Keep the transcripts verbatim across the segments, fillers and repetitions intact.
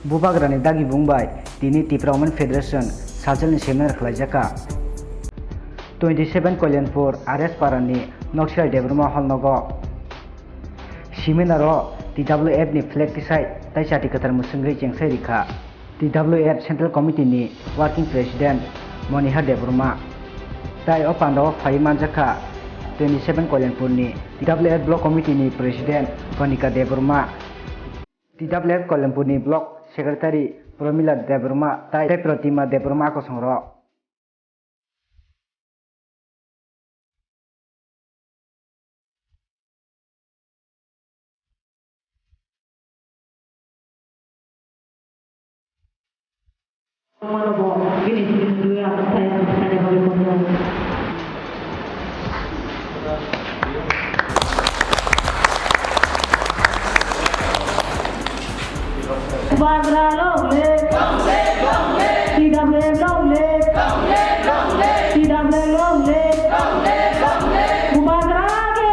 Bubagrani dagi bung bai tini Tipra Women Federation sajwlni seminar khlaijak kha. Twenty seven Kalyanpur R S Parani Noksirai Debbarma hall nogo. Seminar o T W F ni flag tisai tai chati kwthar mwswngwi chengsai rikha. T W F Central Committee ni Working President Monihar Debbarma tai o pandao phai manjakha twenty seven Kalyanpur ni T W F Block Committee ni President Konika Debbarma, T W F Kalyanpur ni Block Secretary Promila Debbarma tai, tai Protima Debbarma kosong rok. Bubagra long live! T W F long live! T W F long live! Bubagra ke!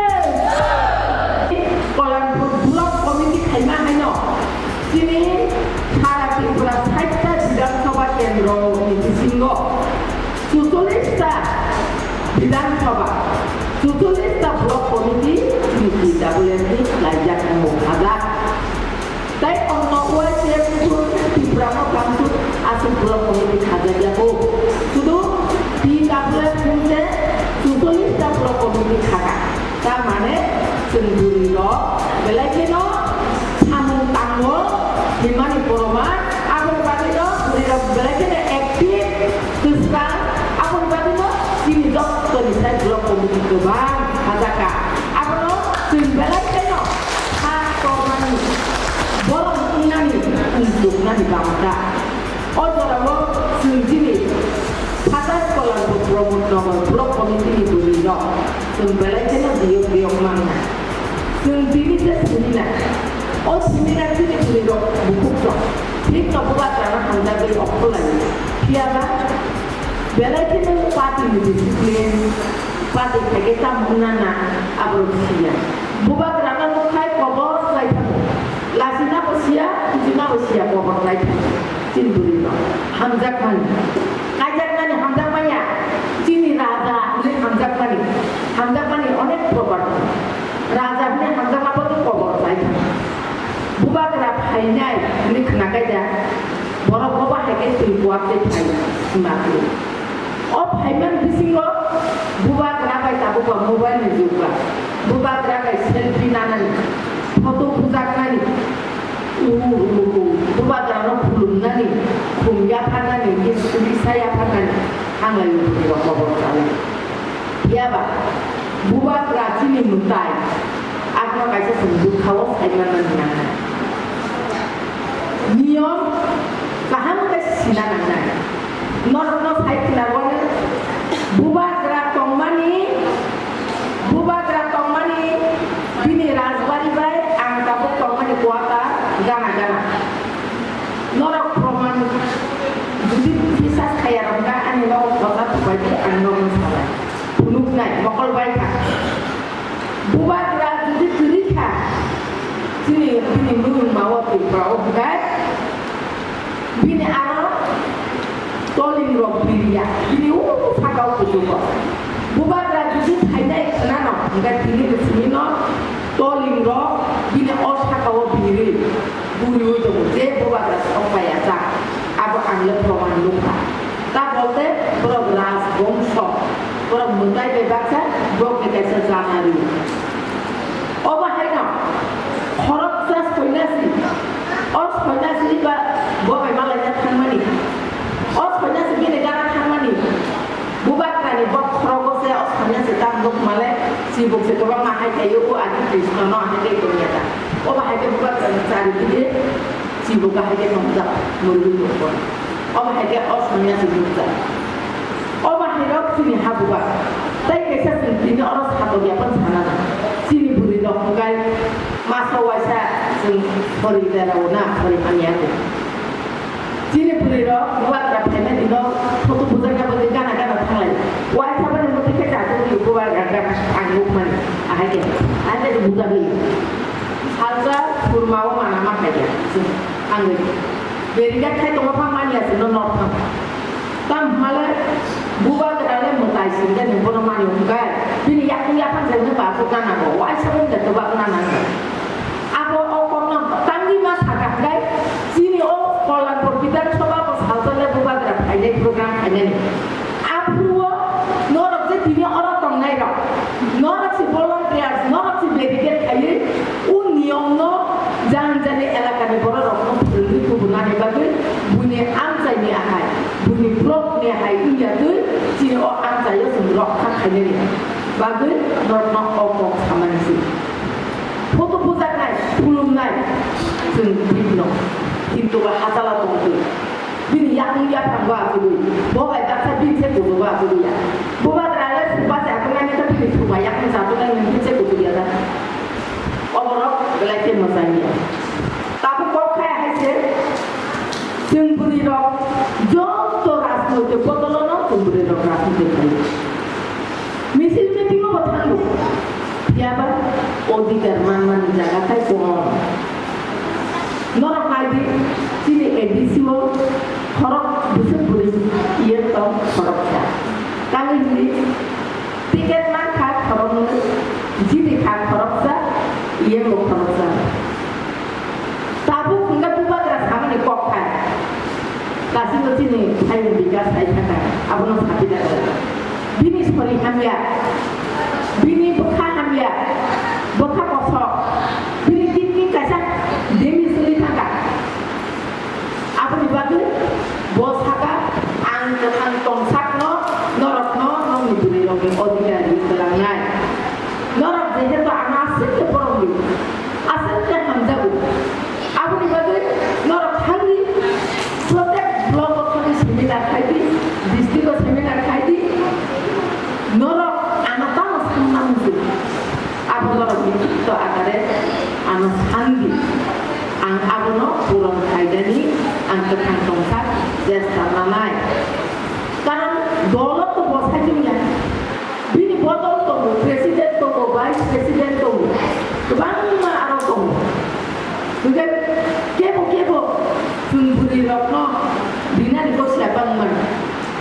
Kalyanpur Block Committee khaima haino chini sara Tripura sait ta Bidhan Sabha kendro ni bisingo chuchollish ta Bidhan Sabha, chuchollish ta Block Committee chini T W F ni laijak tongo hajak. Tai onno Y C F ni Tripura no kamsuk aswk block committee khajak yago. Sudu T W F hwnse chuchollish ta block committee khaka. Ta mane chwng bwrwi rok belai kheno samung tango hinmani boroma. Aboni bagwi no bwrwi rok belai kheno active, kwchang. Aboni bagwi no chini jottoni sai block committee kwbang khajaka. Abono chwng belai kheno kha tormani, borom wngnani, tongchuknani bangta. O jorao chwng chini Phatar Kalyanpur Pramod Nagar Block Committee ni bwrwi rok chwng belai kheno biyok biyok mangna. Chwng tini se simi na. O simi na chini bwrwi rok bukhuk tong. Thik no bubagrano hamjagwi okho lai. Phiya ba belai kheno party ni discipline, party khaikhe tamo wngna na, aborok siya. Bubagrano nukhai kobor khlai thango. Lachina bo siya, hujina bo siya, kobor khlai thango. Chini bwrwi no hamjakmani, kaijakmani hamjakmaya. Chini raja hwnwi hamjakmani, hamjakmani onek property. Raja hwnwi hamjakma bo kobor khlai thango. Bubagra phainai hwnwi khna kaida. Borok bo bahai khe twi kuak tei phai sima khe. O phaimani bisingo bubagra bai tabukba mobile ni jug ba. Bubagra bai selfie nanani, photo bujaknani. U, u, u, u. Bubagrano khulumnani, khum yapharnani, kisa yapharnani. Hanglai u bubagra kobor chalai. Phiya ba bubagra chini mwtai, abono kaisa chwng bwkhao sai manna nangnai. Niyom kaham khe sina nangnai. Norokno sai khwlangmani bubagra tongmani, bubagra tongmani bini rajbari bai ang tabuk tongmani quarter gana gana. Norok proman jodi bisas khaiya rok na ani nogo khosa thupai di ang nogo salai. Phunuknai mokol bai kha. Bubagra jodi kwrwi kha, chini bini mung mao Tripura o hwnkhe bini aro toling rok biriya, bini o saka o kuchugo. Bubagra jodi phainai khwnano hwnkhe tini ni simi no toling rok bini o saka o biri. Buriui tongo, je bubagra sok pai achak, abo ang le proman nukha. Ta bolte borok rajbongso, borok mwtai bai baksa, borok ni kaisa jana ri. Obo haino khoroksa soinasi, o soinasi ba bo bai malaina thangmani, o soinasi bini gana thangmani. Bubagrani bokhorogo se o sanya se tam nukmale, chibuk se kwbangma hai khaio, o adi Krishna no hai khe tongya ta. Obo hai khe bubagrani chari dige chibuk hai khe nukjak, murwi nukgo. Obo hai khe o sanya se nukjak. Obo hai rok chini ha bubak. Tai kaisa chwng tini oro satok ya phan sana na. Chini bwrwi rok hwnkhe masa waisa chwng phori derao na, phori hamya khe. Chini bwrwi rok bubagra phaimani no photo bujakna bagwi gana gana thanglai. Waisa bani mwtwi khe chajagwi bubagra gana ang nukmani. Ahai khe, ahai khe bujagwi. Salsa khurma o mana ma khaikha chwng thangwi. Berigat khai tongma phang mani aswk no nok phang. Tam hwnmale bubagra le mwtai singde nwng bono mani hwnkhe bini yakung yaphang se nwng ba aswk gana bo, waisa bini da kwbak nana hwnkhe. Abo o kokno tangwi ma sakha hwnkhe chini o Kollanpur Bidhan Sabha bo salsa le bubagra phainai program khainani. Aphuru o norok je tini oro tongnai rok, norok se volunteers, norok se dedicate khaiwi o niyom no jani jani elaka ni borok rok no phwrwngwi tubunani bagwi buini amchai ni ahai, buini block ni ahai wngya twi chini o amchai o chwng rok kha khainani bagwi norok no o kok samani se. Photo bujaknai, khulumnai, chwng bini no. Kintu ba hachal o tongtwi. Bini yakung yaphang bo achugwi. Bo bai baksa bini se kuchuk bo achugwi ya. Bubagra le supa se achuknai nokha bini supa yakung se achuknai nokha bini se kuchuk ya da. Oborok belai khe mwchang ya. Tabuk kok khai hai se. Chwng bwrwi rok joto rajnoitik bodol no chwng bwrwi rok rajnoitik khai. Misil meeting o bo thango. Phiyaba odhikar manmani jaga khai kong. Norok nai di, chini A D C o khorok bwswk bwrwi iye tong khoroksa. Kali hwnwi ticket man kha khoroknwi, jini kha khoroksa, iye bo khoroksa. Tabuk hwnkhe bubagra samani kok khai. Dasimbo chini Thailand bikas hai thangkha, abono sapi da kok. Bini sori hamya, bini bwkha hamya, bwkha kosok, bini kidney kaisa damage wngwi thangkha. Aboni bagwi bo sakha, "Ang kwthang tong sakno norokno nokni bwrwirokni odhikar rwi kwlangnai. Norok jehetu ano aswk khe borom rw, aswk khe hamjago." Aboni bagwi norok thangwi protek block o thangwi seminar khai di, district o seminar khai di, norok ano tamo sanna muchung. Abo norok likhito akare ano san di. Ang abono puron khaidani, ang kwthang tongsa chesta nanai. Karon dolo to bosai chungya. Bini bodol tongo, president tongo, vice president tongo, kwbangma aro tongo. Hwnkhe kebo kebo chwng bwrwi rokno rinani kok siya bangmani.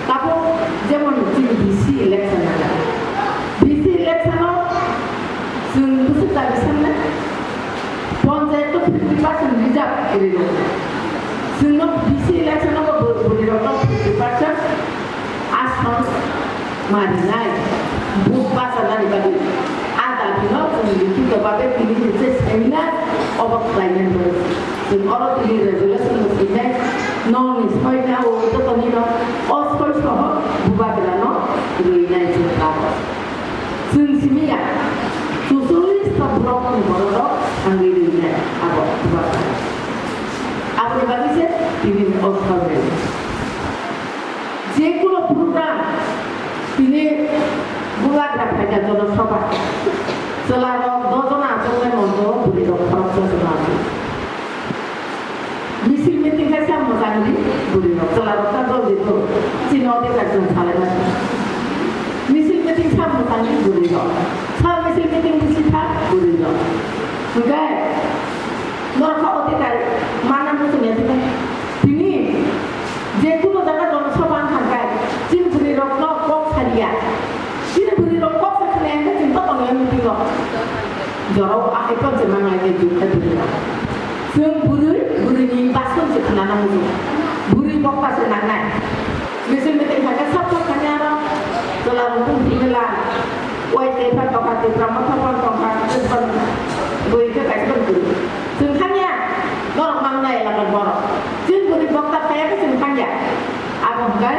Tabuk jemon chini B C election nangkha. B C election o chwng bwswk dabi sanna? Ponchayat o fifty percent reserve kwrwi rw. Chwngno B C election o bo bwrwi rokno fifty percent ason marinai, vote bachanani bagwi. A dabi no chwng likhito babe tini ni je seminar obo khlainani bagwi. Chwng oro tini resolution bo swinai, nokni soina o jotoni no o soi soho bubagra no rwinai chwng tabuk. Chwng simi ya, chuchullis ta borok ni borok rok thangwi rwinai abo bubagra. Aboni bagwi se tini o salnai. Jekuno program tini bubagra phaikha jonosabha. Chwla rok dojon achuknai monto bwrwi rok khoroksa jono achuk. Misil meeting khai sa mwchang di bwrwi rok, chwla rok ta dol di dol. Chini odhikar chwng salai mani. Misil meeting sa mwchang di bwrwi rok. Sa misil meeting bisi tha bwrwi rok. Hwnkhe norok kha odhikar mana muchung ya tini. Tini je kuno jaga jonosabha wng thang khai chini bwrwi rok no kok sariya. Chini bwrwi rok kok se khna ya hwnkhe chwng to tong ya meeting o. Jorao ahai phano se manglai khe jukha dini. Chwng bwrwi, bwrwini bason se khnana muchung. Bwrwi bokta se nangnai. Misil meeting thangkhe sap sap thangya aro. Chwla rok bung thwngwi la. Wai tei phan tongkha, Tipra Motha phan tongkha, Tipra bwrwi khe kaisa bwrwi. Chwng thangya. Norok mangnai elakar borok. Chwng bwrwi bokta phaiya khe chwng thangya. Abo hwnkhe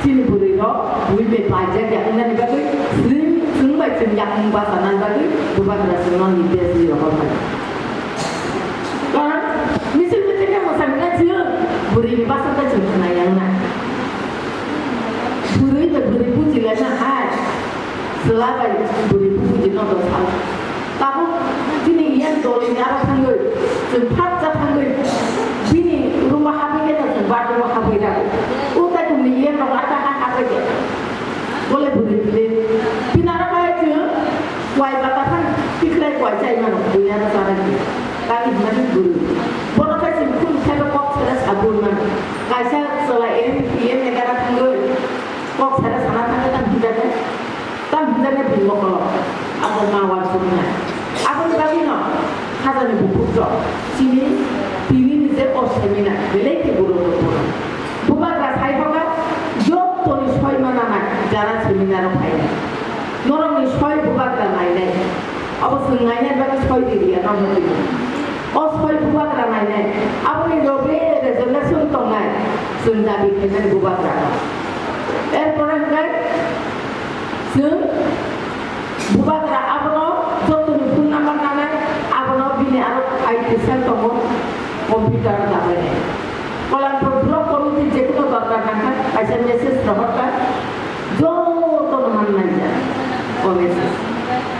chini bwrwi rok bui bai paijak ya wngnani bagwi chwng, chwng bai chwng yakung bachanani bagwi bubagra chwngno nirdesh rwi rohor kha. Karon misil misil khe mwsang khe chwng bwrwini bwswk khe chwng khna ya wngna. Bwrwi bai bwrwi buji laina hai. Chwla bai bwrwi bubuji no do sal. Tabuk chini yen dol ni aro thangwi, chwng phat cha thangwi, bini room o habwi khe chwng bathroom o habwi rw. O tai chwngni yen rok ata ha habwi khe. Bole bwrwi bwrwi. Bini aro bai chwng wai bata phan tikhlai wai chai mano, bui aro chara khe. Kali hwnmani bwrwi. Bono khai chwng khum khai kok sere sabun mano. Bokolo, abo ma uansuknai. Aboni bagwino hajani bukhuk rok chini tini ni je o seminar belai khe guruttopurno. Bubagra sai hoga jottoni soi mananai jara seminar o phainai. Norokni soi bubagra nainai. Abo chwng nainai bagwi soi di riya nokno tini. O soi bubagra nainai. Aboni loge resolution tongnai. Chwng dabi khainai bubagra no. Erpore hwnkhe Chwng bubagra abono jottoni phone number nanai, abono bini aro I T cell tongo, computer dabainai. Kolanpur block committee jekunu bagra nangkha, kaisa message rohorkha, jotono mannai ja, o message.